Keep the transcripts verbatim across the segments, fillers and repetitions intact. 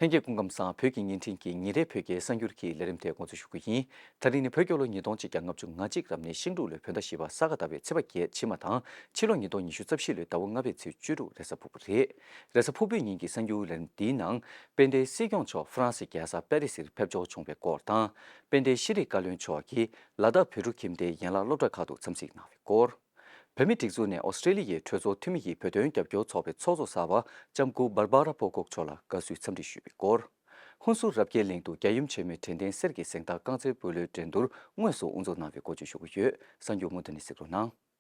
ལྷན་རྒྱས་སྐུ་ཁམས་བཟང་། བོད་ཀྱི་བརྙན་འཕྲིན་གྱི་ཉིན་རེའི་བོད་སྐད་གསར་འགྱུར་གྱི་ལས་རིམ་དེ་འགོ་འཛུགས་ཞུ་རྒྱུ་ཡིན། ད་རིང་ནི་བོད་རྒྱལ་ལོ་ཉིས་སྟོང་ཆིག་བརྒྱ་ལྔ་བཅུ་ང་གཅིག་རབ་གནས་ཤིང་འབྲུག་ལོའི་བོད་ཟླ་བཞི་པ་ས་ག་ཟླ་བའི་ཚེས་པ་བརྒྱད་ཕྱི་མ་དང་ཕྱི་ལོ་ཉིས་སྟོང་ཉི་ཤུ་རྩ་བཞི་ལོའི་ཟླ་བ་ལྔ་པའི་ཚེས་བཅུ་དྲུག་རེས་གཟའ་ཕུར་བུ་རེད། རེས་གཟའ་ཕུར་བུའི་ཉིན་གྱི་གསར་འགྱུར་ལས་རིམ་འདིའི་ནང་དཔལ་ལྡན་སྲིད་སྐྱོང་མཆོག་ཧྥ་རན་སི་རྒྱལ་ས་པེ་རི་སིར་ཕེབས་འབྱོར་བྱུང་བའི་སྐོར་དང་། དཔལ་ལྡན་ཤེས་རིག་བཀའ་བློན་མཆོག་གིས་ལ་དྭགས་བོད་ཕྲུག་ཁྱིམ་སྡེའི་ཡན་ལག་སློབ་གྲྭ་ཁག་ཏུ་འཚམས་གཟིགས་གནང་བའི་སྐོར། བོད་མིའི་སྒྲིག་འཛུགས་ནས་ཨོ་སི་ཀྲེ་ལི་ཡའི་གྲོས་ཚོགས་འཐུས་མི་ཡི་བོད་དོན་རྒྱབ་སྐྱོར་ཚོགས་པའི་ཚོགས་གཙོ་གསར་པ་ལྕམ་སྐུ་Barbara Pocock་མཆོག་ལ་དགའ་བསུའི་འཚམས་འདྲི་ཞུས་པའི་སྐོར། ཧུན་སུར་རབ་རྒྱས་གླིང་དུ་རྒྱལ་ཡུམ་ཆེན་མོའི་དྲན་རྟེན་གསེར་གྱི་གཟེངས་རྟགས་རྐང་རྩེད་སྤོ་ལོའི་འགྲན་བསྡུར་དངོས་སུ་དབུ་འཛུགས་གནང་བའི་སྐོར་བརྗོད་ཞུ་གི་ཡོད། གསར་འགྱུར་མུ་མཐུད་ནས་གཟིགས་རོགས་གནང་།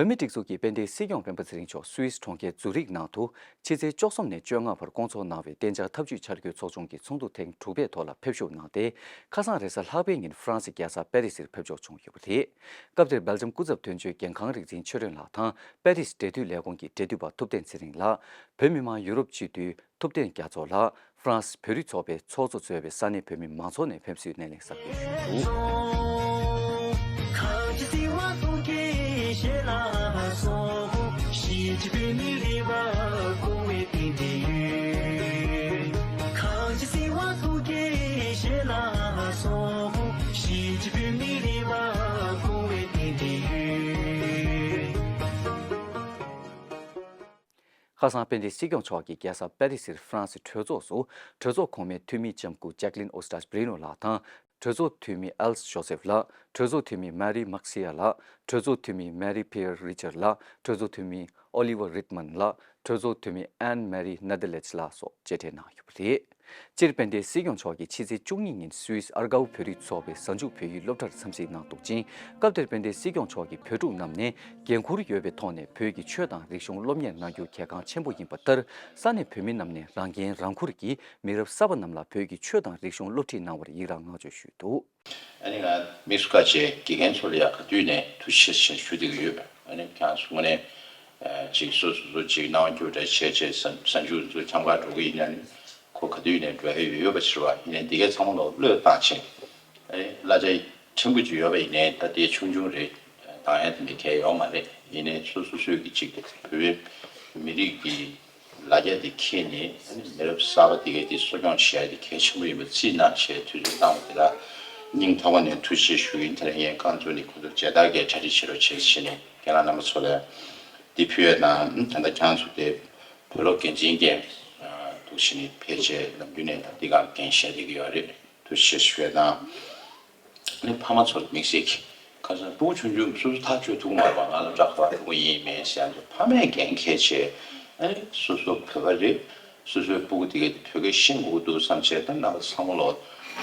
བོད་མིའི་སྒྲིག་འཛུགས་ཀྱི་དཔལ་ལྡན་སྲིད་སྐྱོང་སྤེན་པ་ཚེ་རིང་མཆོག་སུད་སི་གྲོང་ཁྱེར་ཛུ་རིག་ནང་དུ་ཕྱི་ཚེས་བཅུ་གསུམ་ནས་བཅོ་ལྔ་བར་བསྐོང་ཚོགས་གནང་བའི་གཏན་འཇགས་འཐབ་ཇུས་འཆར་འགོད་ཚོགས་ཆུང་གི་ཚོགས་འདུ་ཐེངས་དྲུག་པའི་ཐོག་ལ་ཕེབས་ཞུགས་གནང་སྟེ། ཁ་སང་རེས་གཟའ་ལྷག་པའི་ཉིན་ཧྥ་རན་སི་རྒྱལ་ས་པེ་རི་སིར་ཕེབས་འབྱོར་བྱུང་ཡོད་པ་རེད། སྐབས་དེར་སྦེལ་ཇམ་སྐུ་ཚབ་དོན་གཅོད་རྒན་ཁང་རིག་འཛིན་ཆོས་སྒྲོན་ལགས་དང་པེ་རི་སི་འབྲེལ་མཐུད་ལས་ཁུངས་ཀྱི་འབྲེལ་མཐུད་པ་ཐུབ་བསྟན་ཚེ་རིང་ལགས། བོད་མི་མང་ཡུ་རོབ་སྤྱི་འཐུས་ཐུབ་བསྟན་རྒྱ་མཚོ་ལགས། ཧྥ་རན་སི་བོད་རིགས་ཚོགས་པའི་ཚོགས་གཙོ་གཙོས་པའི་ས་གནས་བོད་མི་མང་ཚོགས་ནས་ཕེབས་བསུའི་སྣེ་ལེན་གཟབ་རྒྱས་ཞུས་འདུག། ཁ་སང་དཔལ་ལྡན་སྲིད་སྐྱོང་མཆོག་གིས་རྒྱལ་ས་པེ་རི་སིར་ཧྥ་རན་སི་གྲོས་ཚོགས་སུ་གྲོས་ཚོགས་གོང་མའི་འཐུས་མི་ལྕམ་སྐུ་Jacqueline Eustace-Bruno་ལགས་དང་། གྲོས་ཚོགས་འཐུས་མི་Else Joseph་ལགས། གྲོས་ཚོགས་འཐུས་མི་Mary Maxia་ལགས། གྲོས་ཚོགས་འཐུས་མི་Marie-Pierre Richer་ལགས། གྲོས་ཚོགས་འཐུས་མི་Oliver Rittmann་ལགས། གྲོས་ཚོགས་འཐུས་མི་Anne-Marie Nedeljc་ལགས་སོགས་མཇལ་འཕྲད་གནང་ཡོད་པ་རེད། སྤྱིར་དཔལ་ལྡན་སྲིད་སྐྱོང་མཆོག་གིས་ཕྱི་ཚེས་བཅུ་གཉིས་ཉིན་སུད་སི་ཨར་གའུ་བོད་རིགས་ཚོགས་པའི་གཟའ་མཇུག་བོད་ཡིག་སློབ་གྲྭར་འཚམས་གཟིགས་གནང་འདུག་ཅིང་། སྐབས་དེར་དཔལ་ལྡན་སྲིད་སྐྱོང་མཆོག་གིས་བོད་ཕྲུག་རྣམས་ནས་འགན་འཁུར་ཡོད་པའི་ཐོག་ནས་བོད་ཀྱི་ཆོས་དང་རིག་གཞུང་སློབ་གཉེར་གནང་རྒྱུ་གལ་འགངས་ཆེན་པོ་ཡིན་པ་ལྟར། ས་གནས་བོད་མི་རྣམས་ནས་རང་འགན་རང་འཁུར་གྱིས་མི་རབས་གསར་པ་རྣམས་ལ་བོད་ཀྱི་ཆོས་དང་རིག་གཞུང་སློབ་ཁྲིད་གནང་བར་ཡི་རངས་བསྔགས་བརྗོད་ཞུས་འདུག། ཨ་ནི་ང་དམིགས་སུ་བཀར་བྱས་དགེ་རྒན་ཚོ་ལ་ཡང་ག་དུས་ནས་ཐུགས་རྗེ་ཆེ་ཞུ་བསྡད་ཀྱི་ཡོད། ཨ་ནི་ཁྱེད་རང་ཚོ་དངོས་གནས་ཅིག་སོ་སོ་སོ་ཅིག་གནང་རྒྱུ་འདྲ་བྱས་བྱས་གཟའ་མཇུག་ཚོ་འཆམ་ག་འགྲོ་གི་ཡིན་ན་ནི་ཁོ་ག་དུས་ནས་འགྲོ་ཡ་ཡོད་ཡོད་པ་ཕྱིར་བ་ཡིན་ནའི་འདི་གའི་ཚང་མ་ལོག་བློས་བཏང་ཕྱིན། ཨ་ནི་གླ་ཆ་ཕྲན་བུ་ཅིག་ཡོད་པ་ཡིན་ནའི་ད་དེ་ཆུང་ཆུང་རེད། བཏང་ཡ་དེ་འདྲ་གལ་ཡོད་མ་རེད། ཡིན་ནའི་སོ་སོ་སོས་ཀྱི་ཅིག་བོད་པའི་མི་རིགས་ཀྱི་ལ་རྒྱ་དེ་འཁྱེར་ནས་ཨ་ནི་མི་རབས་གསར་པ་དེ་གའི་དེ་གསོ་སྐྱོང་བྱེད་ཡ་དེ་གལ་ཆེན་པོ་ཡིན་པ་རྩིས་གནང་བྱས་དུས་ཚོད་བཏང་བ་དེ་ལ་སྙིང་ཐག་པ་ནས་ཐུགས་རྗེ་ཆེ་ཞུ་ཡིན། དེ་ལ་ངས་རྐང་བཙུགས་ནས་ཁོ་ཚོར་མཇལ་དར་གྱི་གྲ་སྒྲིག་བྱེད་རོགས་བྱེད་ཟེར་ནས་རྒན་ལགས་རྣམ་པ་ཚོ་ལ་འདི་ཕུལ་ཡོད་དང་། ད་ལྟ་ཁྱེད་རང་ཚོ་དེ་བོད་སློབ་འགན་འཛིན་འགན་འདུག་བྱས་ནས་ཕལ་ཆེར་ནམ་རྒྱུན་ནས་ད་འདི་ག་འགན་བཞེས་བསྡད་ཀྱི་ཡོད་རེད། ཐུགས་རྗེ་ཆེ་ཞུ་ཡ་དང་། ནི་ཕ་མ་ཚོར་དམིགས་བསལ་གྱིས་ཁ་སང་སྤུ་གུ་ཆུང་ཆུང་སོ་སོ་ཐག་གཅོད་ཐུབ་མ་རེད་པ། ང་སློབ་གྲྭ་ག་པར་འགྲོ་གི་ཡིན་མིན་ཟེར་ཡ་ཚོ་ཕ་མས་འགན་འཁྱེར་བྱས། ཨ་ནི་སོ་སོ་བོད་པ་རེད། སོ་སོའི་སྤུ་གུ་དེ་གས་དེ་བོད་སྐད་ཤེས་དགོས་འདུག་བསམ་བྱས། ད་རྣམ་པ་ཚང་མ་ལོ་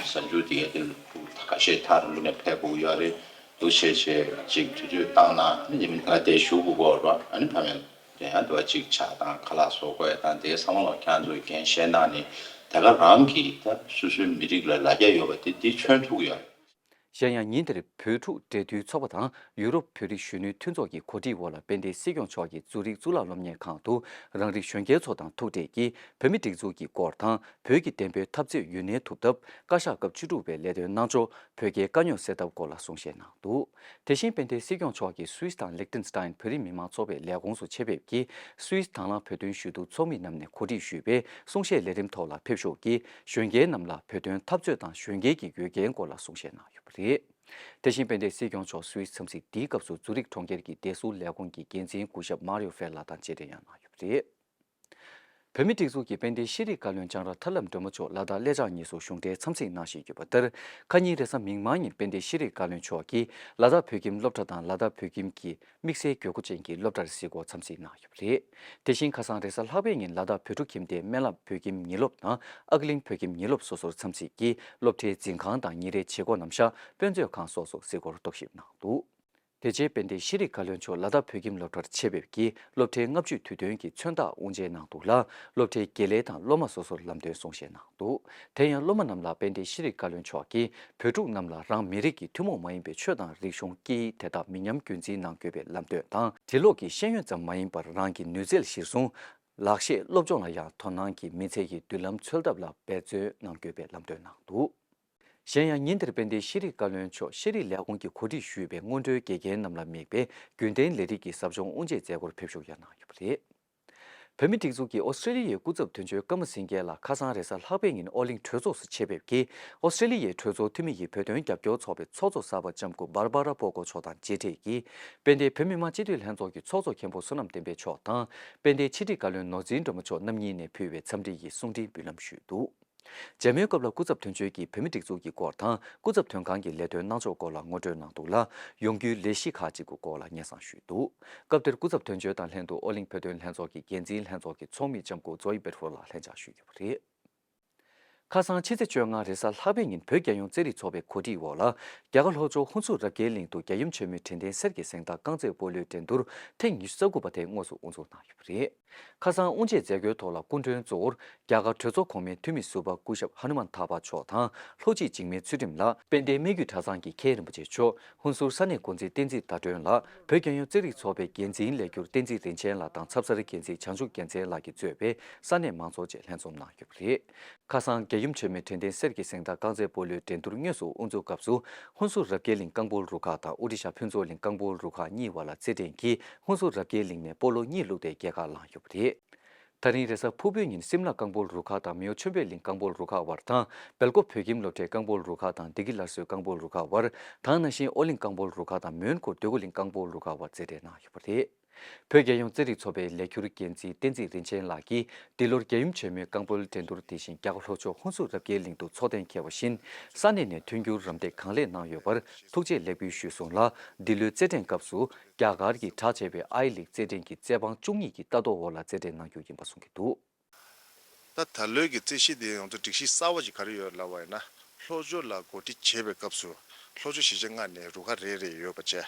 གཟའ་མཇུག་དེ་གས་དེ་སྤུ་གུ་ཁ་ཤས་ཐག་རིང་པོ་ནས་ཕེབས་དགོས་ཀྱི་ཡོད་རེད་འདུག་བྱས་བྱས་ཅིག་དུས་ཚོད་བཏང་ན་ནི་ཉི་མ་ད་དེ་བཞུགས་དགོས་ཀྱི་ཡོད་རེད་པ། ཨ་ནི་ཕ་མས། དེ་ཡང་འདི་བ་གཅིག་ཕྱག་དང་ཁ་ལག་བཟོ་དགོས་དང་དེ་ཚང་མ་ལ་ཁྱེད་ཚོས་འགན་བཞེས་གནང་ནས་དེ་ག་རང་གིས་ད་སོ་སོའི་མི་རིགས་ལ་ལ་རྒྱ་ཡོད་པ་དེ་འདི་མཚོན་ཐུབ་ཀྱི་ཡོད། གཞན་ཡང་ཉིན་དེར་བོད་ཕྲུག་འབྲེལ་མཐུད་ཚོགས་པ་དང་ཡུ་རོབ་བོད་རིགས་གཞོན་ནུའི་མཐུན་ཚོགས་ཀྱི་གོ་སྒྲིག་འོག་ལ་དཔལ་ལྡན་སྲིད་སྐྱོང་མཆོག་གིས་ཛུ་རིག་གཙུག་ལག་སློབ་གཉེར་ཁང་དུ་རང་རིགས་གཞོན་སྐྱེས་ཚོ་དང་ཐུག་འཕྲད་ཀྱིས་བོད་མིའི་སྒྲིག་འཛུགས་ཀྱི་སྐོར་དང་བོད་ཀྱི་བདེན་པའི་འཐབ་རྩོད་ཡུན་གནས་ཐུབ་ཐབས་བཀའ་ཤག་སྐབས་བཅུ་དྲུག་པའི་ལས་དོན་གནང་ཕྱོགས། བོད་རྒྱའི་དཀའ་རྙོག་སེལ་ཐབས་སྐོར་ལ་གསུང་བཤད་གནང་འདུག། དེ་བཞིན་དཔལ་ལྡན་སྲིད་སྐྱོང་མཆོག་གིས་སུད་སི་དང་ལིག་ཏེན་སི་ཏན་བོད་རིགས་མི་མང་ཚོགས་པའི་ལས་ཁུངས་སུ་ཆེད་ཕེབས་ཀྱིས་སུད་སི་དང་བླངས་བོད་དོན་ཞུ་གཏུག་ཚོགས་མི་རྣམས་ནས་གོ་སྒྲིག་ཞུས་པའི་གསུང་བཤད་ལས་རིམ་ཐོག་ལ་ཕེབས་ཞོར་གྱིས་གཞོན་སྐྱེས་རྣམས་ལ་བོད་དོན་འཐབ་རྩོད་དང་གཞོན་སྐྱེས་ཀྱི་འོས་འགན་སྐོར་ལ་གསུང་བཤད་གནང་ཡོད་པ་རེད། དེ་བཞིན་དཔལ་ལྡན་སྲིད་སྐྱོང་མཆོག་སུད་སི་འཚམས་གཟིགས་འདིའི་སྐབས་སུ་ཛུ་རིག་གྲོང་ཁྱེར་གྱི་བདེ་སྲུང་ལས་ཁུངས་ཀྱི་འགན་འཛིན་སྐུ་ཞབས་མཱ་རིའོ་ཧྥེར་ལགས་དང་མཇལ་འཕྲད་ཡང་གནང་ཡོད་པ་རེད། བོད་མིའི་སྒྲིག་འཛུགས་ཀྱི་དཔལ་ལྡན་ཤེས་རིག་བཀའ་བློན་ལྕང་ར་ཐར་ལམ་སྒྲོལ་མ་མཆོག་ལ་དྭགས་སླེ་ལྕགས་གཉིས་སུ་གཞུང་འབྲེལ་འཚམས་གཟིགས་གནང་བཞིན་ཡོད་པ་ལྟར། ཁ་ཉིན་རེས་གཟའ་མིག་དམར་ཉིན་དཔལ་ལྡན་ཤེས་རིག་བཀའ་བློན་མཆོག་གིས་ལ་དྭགས་བོད་ཁྱིམ་སློབ་གྲྭ་དང་ལ་དྭགས་བོད་ཁྱིམ་གྱི་དམིགས་བསལ་དགོས་མཁོ་ཅན་གྱི་སློབ་གྲྭར་གཟིགས་སྐོར་འཚམས་གཟིགས་གནང་ཡོད་པ་རེད། དེ་བཞིན་ཁ་སང་རེས་གཟའ་ལྷག་པའི་ཉིན་ལ་དྭགས་བོད་ཕྲུག་ཁྱིམ་སྡེའི་སྨན་བླ་བོད་ཁྱིམ་ཉིན་སློབ་དང་ཨག་གླིང་བོད་ཁྱིམ་ཉིན་སློབ་སོ་སོར་འཚམས་གཟིགས་ཀྱིས་སློབ་གྲྭའི་འཛིན་ཁང་དང་ཉིན་རེའི་བྱེད་སྒོ་རྣམས་བཞག་དཔེ་མཛོད་ཁང་སོགས་སུ་གཟིགས་སྐོར་རྟོག་ཞིབ་གནང་འདུག། དེ་རྗེས་དཔལ་ལྡན་ཤེས་རིག་བཀའ་བློན་མཆོག་ལ་དྭགས་བོད་ཁྱིམ་སློབ་གྲྭར་ཆེད་ཕེབས་ཀྱིས་སློབ་གྲྭའི་ལྔ་བཅུའི་དུས་སྟོན་གྱི་མཚོན་རྟགས་དབུ་འབྱེད་གནང་འདུག་ལ། སློབ་གྲྭའི་དགེ་ལས་དང་སློབ་མ་སོ་སོར་ལམ་སྟོན་གསུང་བཤད་གནང་འདུག་དེ་ཡང་སློབ་མ་རྣམས་ལ་དཔལ་ལྡན་ཤེས་རིག་བཀའ་བློན་མཆོག་གིས་བོད་ཕྲུག་རྣམས་ལ་རང་མི་རིགས་ཀྱི་ཐུན་མོང་མ་ཡིན་པའི་ཆོས་དང་རིག་གཞུང་སྐད་ཡིག་དེ་དག་མི་ཉམས་རྒྱུན་འཛིན་གནང་དགོས་པའི་ལམ་སྟོན་དང་། འབྲི་ཀློག་གི་ཤེས་ཡོན་ཙམ་མ་ཡིན་པར་རང་གི་ནུས་རྩལ་གཞིར་བཟུང་། ལག་ཤེས་སློབ་སྦྱོང་ལ་ཡང་དོ་སྣང་གིས་མི་ཚེ་ཡི་མདུན་ལམ་འཚོལ་ཐབས་ལ་འབད་བརྩོན་གནང་དགོས་པའི་ལམ་སྟོན་གནང་འདུག་གཞན་ཡང་ཉིན་དེར་དཔལ་ལྡན་ཤེས་རིག་བཀའ་བློན་མཆོག་ཤེས་རིག་ལས་ཁུངས་ཀྱིས་གོ་སྒྲིག་ཞུས་པའི་སྔོན་འགྲོའི་དགེ་རྒན་རྣམས་ལ་དམིགས་པའི་རྒྱུན་གཏན་ལས་རིགས་ཀྱི་ཟབ་སྦྱོང་དབུ་འབྱེད་མཛད་སྒོར་ཕེབས་ཞུགས་ཡང་གནང་ཡོད་པ་རེད། བོད་མིའི་སྒྲིག་འཛུགས་ཀྱི་ཨོ་སི་ཀྲེ་ལི་ཡའི་སྐུ་ཚབ་དོན་གཅོད་ཀརྨ་སེང་གེ་ལགས་ཁ་སང་རེས་གཟའ་ལྷག་པའི་ཉིན་ཨོ་གླིང་གྲོས་ཚོགས་སུ་ཆེད་ཕེབས་ཀྱིས། ཨོ་སི་ཀྲེ་ལི་ཡའི་གྲོས་ཚོགས་འཐུས་མི་ཡི་བོད་དོན་རྒྱབ་སྐྱོར་ཚོགས་པའི་ཚོགས་གཙོ་གསར་པ་ལྕམ་སྐུ་འབར་བ་ར་པོ་ཀོ་མཆོག་དང་མཇལ་འཕྲད་ཀྱིས། དཔལ་ལྡན་བོད་མི་མང་སྤྱི་འཐུས་ལྷན་ཚོགས་ཀྱི་ཚོགས་གཙོ་མཁན་པོ་བསོད་ནམས་བསྟན་འཕེལ་མཆོག་དང་། དཔལ་ལྡན་ཕྱི་དྲིལ་བཀའ་བློན་ནོར་འཛིན་སྒྲོལ་མ་མཆོག་རྣམ་གཉིས་ནས་ཕུལ་བའི་འཚམས་འདྲི་ཡི་གསུང་འཕྲིན་འབུལ་ལམ་ཞུས་འདུག་མཇལ་མོལ་སྐབས་ལ་སྐུ་ཚབ་དོན་གཅོད་ཀྱིས་བོད་མིའི་སྒྲིག་འཛུགས་ཀྱི་སྐོར་དང་སྐུ་ཚབ་དོན་ཁང་གི་ལས་དོན་གནང་ཕྱོགས་སྐོར་ལ་ངོ་སྤྲོད་གནང་འདུག་ལ། ཡོང་རྒྱུའི་ལས་གཞི་ཁག་ཅིག་གི་སྐོར་ལ་སྙན་སེང་ཞུས་འདུག་སྐབས་དེར་སྐུ་ཚབ་དོན་གཅོད་དང་ལྷན་དུ་ཨོ་གླིང་བོད་དོན་ལྷན་ཚོགས་ཀྱི་འགན་འཛིན་ལྷན་ཚོགས་ཀྱི་ཚོགས་མི་ལྕམ་སྐུ་ཛོའི་བེར་ཧྥོ་ལགས་ལྷན་བཅར་ཞུས་ཡོད་པ་རེད། ཁ་སང་ཕྱི་ཚེས་བཅོ་ལྔ་རེས་གཟའ་ལྷག་པའི་ཉིན་བོད་རྒྱལ་ཡོངས་རྩེད་རིགས་ཚོགས་པའི་གོ་སྒྲིག་འོག་ལ། རྒྱ་གར་ལྷོ་ཕྱོགས་ཧུན་སུར་རབ་རྒྱས་གླིང་དུ་རྒྱལ་ཡུམ་ཆེན་མོའི་དྲན་རྟེན་གསེར་གྱི་གཟེངས་རྟགས་རྐང་རྩེད་སྤོ་ལོའི་འགྲན་བསྡུར་ཐེངས་ཉི་ཤུ་རྩ་དགུ་པ་དེ་དངོས་སུ་དབུ་འཛུགས་གནང་ཡོད་པ་རེད། ཁ་སང་དབུ་འབྱེད་མཛད་སྒོའི་ཐོག་ལ་སྐུ་མགྲོན་གཙོ་བོར་རྒྱ་གར་གྲོས་ཚོགས་གོང་མའི་འཐུས་མི་ཟུར་པ་སྐུ་ཞབས་ཧ་ནུ་མན་ཐར་པ་མཆོག་དང་། ལྷོ་སྤྱི་འཇིགས་མེད་ཚུལ་ཁྲིམས་ལགས། དཔལ་ལྡན་སྨད་རྒྱུད་གྲྭ་ཚང་གི་མཁན་རིན་པོ་ཆེ་མཆོག་ཧུན་སུར་ས་གནས་འགོ་འཛིན་བསྟན་འཛིན་ཟླ་སྒྲོན་ལགས། བོད་རྒྱལ་ཡོངས་རྩེད་རིགས་ཚོགས་པའི་འགན་འཛིན་ལས་འཁྱུར་བསྟན་འཛིན་རིན་ཆེན་ལགས་དང་ཚབ་གསར་འགན་འཛིན་བྱང་ཆུབ་རྒྱལ་མཚན་ལགས་ཀྱིས་གཙོས་པའི་ས་གནས་མང་ཚོགས་བཅས་ལྷན་འཛོམས་གནང་ཡོད་པ་རེད། ཁ་སང་རྒྱལ་ཡུམ་ཆེན་མོའི་དྲན་རྟེན་གསེར་གྱི་གཟེངས་རྟགས་རྐང་རྩེད་སྤོ་ལོའི་འགྲན་བསྡུར་དངོས་སུ་དབུ་འཛུགས་སྐབས་སུ། ཧུན་སུར་རབ་རྒྱས་གླིང་རྐང་སྤོལ་རུ་ཁག་དང་ཨོ་རི་ཤ་ཕུན་ཚོགས་གླིང་རྐང་སྤོལ་རུ་ཁག་གཉིས་བར་ལ་རྩེད་འགྲན་གྱིས་ཧུན་སུར་རབ་རྒྱས་གླིང་ནས་སྤོ་ལོ་གཉིས་བླུགས་ཏེ་རྒྱལ་ཁ་བླངས་ཡོད་པ་རེད། ད་རིང་རེས་གཟའ་ཕུར་བུའི་ཉིན་སིམ་ལ་རྐང་སྤོལ་རུ་ཁག་དང་མེའོ་ཆོས་འཕེལ་གླིང་རྐང་སྤོལ་རུ་ཁག་བར་དང་སྦེལ་ཀོབ་བོད་ཁྱིམ་སློབ་གྲྭའི་རྐང་སྤོལ་རུ་ཁག་དང་བདེ་སྐྱིད་སླར་གསོའི་རྐང་སྤོལ་རུ་ཁག་བར། དེ་ག་ནང་བཞིན་ཨོ་གླིང་རྐང་སྤོལ་རུ་ཁག་དང་མོན་གྷོ་འདོད་རྒུ་གླིང་རྐང་སྤོལ་རུ་ཁག་བར་རྩེད་འགྲན་གནང་ཡོད་པ་རེད། བོད་རྒྱལ་ཡོངས་རྩེད་རིགས་ཚོགས་པའི་ལས་འཁྱུར་འགན་འཛིན་བསྟན་འཛིན་རིན་ཆེན་ལགས་ཀྱིས། འདི་ལོར་རྒྱལ་ཡུམ་ཆེན་མོའི་རྐང་སྤོལ་འགྲན་བསྡུར་དེ་བཞིན་རྒྱ་གར་ལྷོ་ཕྱོགས་ཧུན་སུར་རབ་རྒྱས་གླིང་དུ་འཚོགས་གཏན་འཁེལ་བ་བཞིན། ས་གནས་ནས་མཐུན་འགྱུར་རམ་འདེགས་གང་ལེགས་གནང་ཡོད་པར་ཐུགས་རྗེ་ལེགས་འབུལ་ཞུས་སོང་ལ། འདི་ལོའི་རྩེད་འགྲན་སྐབས་སུ། རྒྱ་གར་གྱིས་གྲགས་ཆེ་བའི་ཨའི་ལིག་རྩེད་འགྲན་གྱི་རྩེད་འཕང་བཅུ་གཉིས་ཀྱི་ལྟ་རྟོག་འོག་ལ་རྩེད་འགྲན་གནང་རྒྱུ་ཡིན་པ་གསུང་གི་འདུག་ད་ད་ལོའི་གི་རྩེད་གཞི་དེ་ཡོངས་རྫོགས་སྒྲིག་གཞི་གསར་བ་ཞིག་ག་རེ་ཡོད་ལབ་པ་ཡིན་ན། ལྷོ་ཕྱོགས་ལ་འགོ་ཁྲིད་བྱེད་པའི་སྐབས་སུ་ལྷོ་ཕྱོགས་གཞིས་ཆགས་ལྔ་ནས་རུ་ཁག་རེ་རེ་ཡོད་པ་བྱས།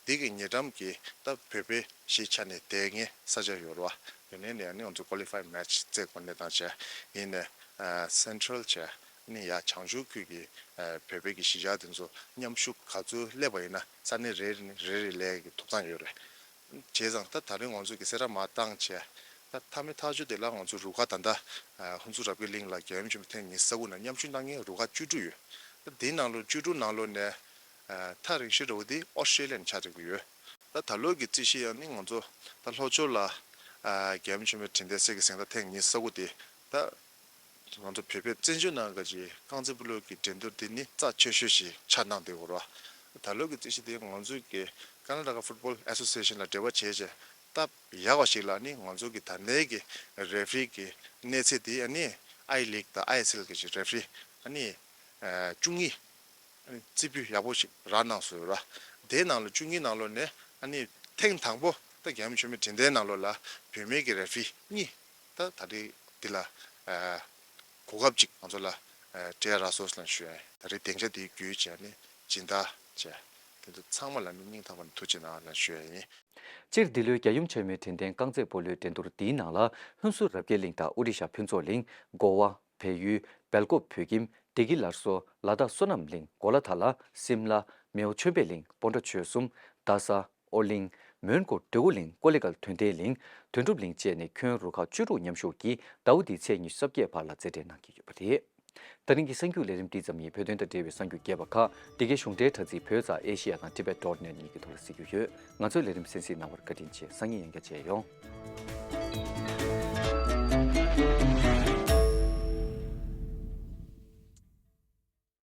དེ་གི་ཉེ་འགྲམ་གྱི་ད་བོད་པའི་གཞིས་ཆགས་ནས་དེ་སྔའི་ས་ཆ་ཡོད་རེད་བ། ཡོད་ནས་ནས་ནི་ང་ཚོ་ཀོ་ལི་ཕའི་མེ་ཆི་རྩེད་དགོས་ནས་དང་བྱས། ཡིན་ནས་སེན་ཊྲལ་བྱས་ནི་ཡ་བྱང་ཕྱོགས་ཁུལ་གྱི་བོད་པའི་གི་གཞིས་ཆགས་དེ་ཚོ་མཉམ་ཞུགས་ག་ཚོད་སླེབས་པ་ཡིན་ན་ས་གནས་རེ་རེ་ནས་རེ་རེ་སླེབས་ཀྱི་ཐོབ་ཐང་ཡོད་རེད། བྱས་ཙང་ད་ད་རིང་ང་ཚོ་གི་གསལ་བསྒྲགས་མར་བཏང་བྱས། ད་མཐའ་མའི་ཐག་གཅོད་དེ་ལ་ང་ཚོ་རུ་ཁག་ད་ལྟ་ཧུན་སུར་རབ་རྒྱས་གླིང་ལ་རྒྱལ་ཡུམ་ཆེན་མོ་ཐེངས་ཉི་ཤུ་རྩ་དགུ་ནང་མཉམ་ཞུགས་གནང་མཁན་རུ་ཁག་བཅུ་དྲུག་ཡོད། ད་དེའི་ནང་ལོ་བཅུ་དྲུག་ནང་ལོ་ནས་ཐག་རིང་ཤོས་འདྲ་བོ་དེ་ཨོ་སི་ཀྲེ་ལི་ཡ་ནས་ཆགས་བསྡད་ཀྱི་ཡོད། ད་ད་ལོ་གི་རྩིས་གཞི་ཡང་ནི་ང་ཚོ་ད་ལྷོ་ཕྱོགས་ལ་རྒྱལ་ཡུམ་ཆེན་མོའི་དྲན་རྟེན་གསེར་གྱི་གཟེངས་རྟགས་ཐེངས་ཉི་ཤུ་རྩ་དགུ་དེ་ད། ང་ཚོ་བོད་པའི་བཙན་བྱོལ་ནང་གི་རྐང་རྩེད་སྤོ་ལོ་གི་འགྲན་བསྡུར་འདི་ནི་རྩ་ཆེ་ཤོས་ཤིག་ཆགས་གནང་བསྡད་ཡོད་རེད་བ། ད་ལོ་གི་རྩིས་གཞི་འདི་ང་ཚོ་གི་ཀར་ན་ཊ་ཀ་ཕུཊ་བོལ་ཨེ་སོ་སི་ཨེ་ཤན་ལ་འབྲེལ་བ་བྱས་བྱས་སྟབས་ཡག་པ་ཞིག་ལ་ནི་ང་ཚོ་གི་ད་ལྟའི་གི་རེ་ཕི་རི་གི་གནས་ཚད་འདི་ཨ་ནི་ཨའི་ལིག་དང་ཨའི་ཨེས་ཨེལ་གི་རེ་ཕི་རི་ཨ་ནི་བཅུ་གཉིས། རྩིས་འབུལ་ཡག་པོ་ཞིག་རག་གནང་སོང་ཡོད་ར། དེའི་ནང་ལ་བཅུ་གཉིས་ནང་ལོགས་ནས་ཨ་ནི་ཐེངས་དང་པོ་ད་རྒྱལ་ཡུམ་ཆེན་མོའི་དྲན་རྟེན་ནང་ལོགས་ལ་བུད་མེད་ཀྱི་རེ་ཕི་རི་གཉིས་ད་ད་རེས་འདི་ལ་གོ་སྐབས་ཅིག་ང་ཚོ་ལ་སྤྲད་རག་སོང་ལབ་ཞུ་ཡ་ཡིན། ད་རེས་སྡིངས་ཆ་འདིའི་བརྒྱུད་བྱས་ནས་སྦྱིན་བདག་བྱས་དེ་ཚོ་ཚང་མ་ལ་ནི་སྙིང་ཐག་པ་ནས་ཐུགས་རྗེ་གནང་ལབ་ཞུ་ཡ་ཡིན། སྤྱིར་འདི་ལོའི་རྒྱལ་ཡུམ་ཆེན་མོའི་དྲན་རྟེན་རྐང་རྩེད་སྤོ་ལོའི་འགྲན་བསྡུར་འདིའི་ནང་ལ་ཧུན་སུར་རབ་རྒྱས་གླིང་དང་ཨོ་རི་ཤ་ཕུན་ཚོགས་གླིང་། གོ་བ། བལ་ཡུལ། སྦེལ་ཀོབ་བོད་ཁྱིམ། བདེ་སྐྱིད་སླར་གསོ། ལ་དྭགས་བསོད་ནམས་གླིང་། གོ་ལ་ཐ་ལ། སིམ་ལ། མེའོ་ཆོས་འཕེལ་གླིང་། སྤོན་ཊ་ཆོལ་གསུམ། རྡ་ས། ཨོ་གླིང་། མོན་གྷོ་འདོད་རྒུ་གླིང་། ཀོ་ལི་གྷལ་དོན་ལྡན་གླིང་། དོན་གྲུབ་གླིང་བཅས་ནས་ཁྱོན་རུ་ཁག་བཅུ་དྲུག་མཉམ་ཞུགས་ཀྱིས་ཟླ་བ་འདིའི་ཚེས་ཉི་ཤུ་རྩ་བརྒྱད་བར་ལ་རྩེད་འགྲན་གནང་གི་ཡོད་པ་རེད། ད་རིང་གི་གསར་འགྱུར་ལས་རིམ་འདི་ཙམ་ཡིན། བོད་དོན་དང་འབྲེལ་བའི་གསར་འགྱུར་རྒྱས་པ་ཁག་འདི་གའི་གཞུང་འབྲེལ་དྲ་ཚིགས་བོད་ཙ་ཨེ་ཤི་ཡ་དང་ཊི་བེཊ་ཌོཊ་ནེཊ་གཉིས་ཀྱི་ཐོག་ལ་གཟིགས་རྒྱུ་ཡོད། ང་ཚོའི་ལས་རིམ་གསན་གཟིགས་གནང་བར་བཀའ་དྲིན་ཆེ། སང་ཉིན་ཡང་བསྐྱར་མཇལ་ཡོང་།